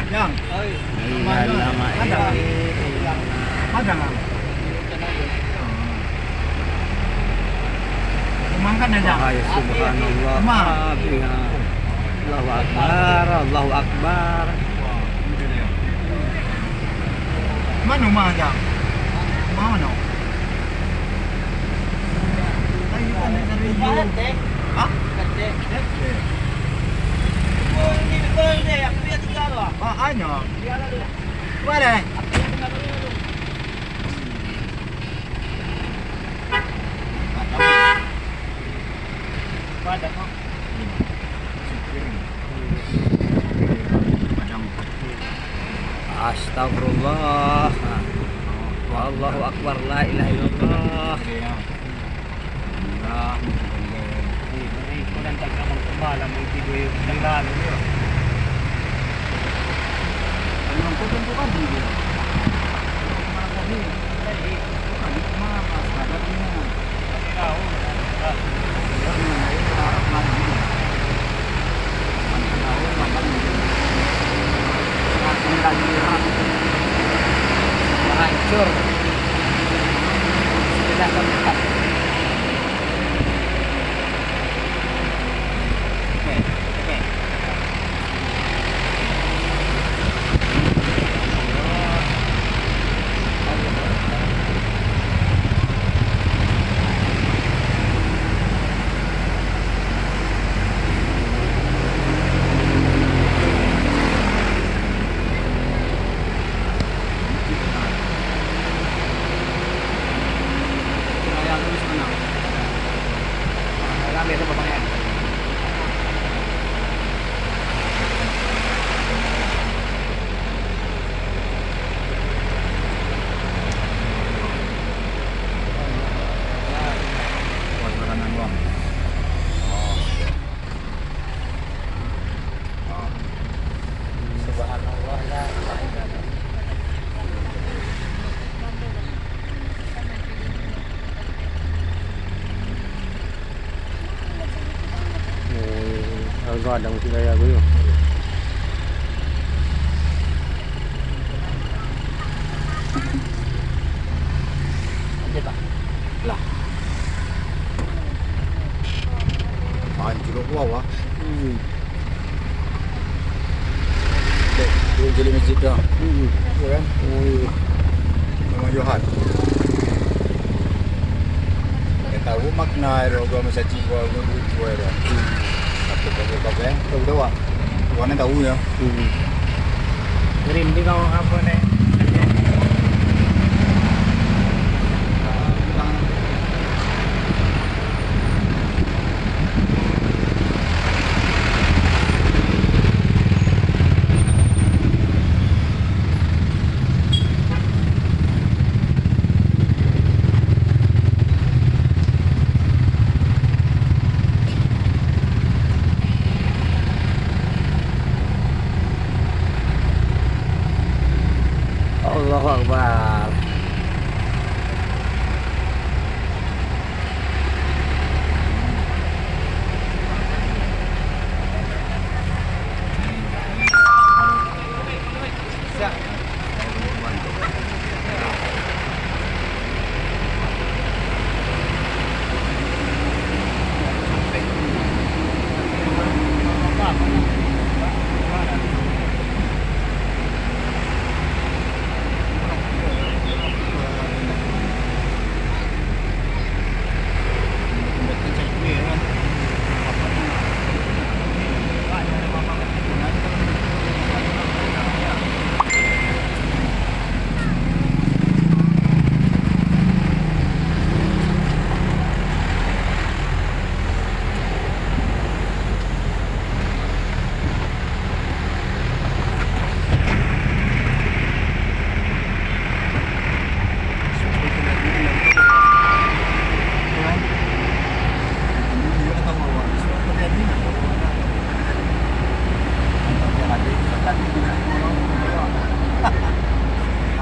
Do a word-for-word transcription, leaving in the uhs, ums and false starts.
Jang. Oi. Iya, lama, iya. Padang. Padang, Ang. Rumah kan ada, Jang? Wahai subhanallah. Rumah. Iya. Allahu Akbar, Allahu Akbar. Mana rumah, Jang? Rumah mana? Ayo, kan dari Hah? Ah, anyo. Boleh. Padang, oh. Astagfirullah. Allahu Akbar, la ilaha illallah. Hancur. Sudah keempat. Subhanallah, la ilaha illallah. Oh, gadang si gaya ko yo. Lah. Anjlok bawah. Hmm. Dek, turun caliak masjid tu. Hmm. Iya kan? Oh, iya. Memang Yohan. Dia tahu makna air rogo sama saci gua, gua, gua, gua, dia. Hmm. Tapi kalau kau kan, tahu dah, Wak. Tuhan yang tahu ya. Hmm. Merinding kau apa, Nek? Allahu Akbar.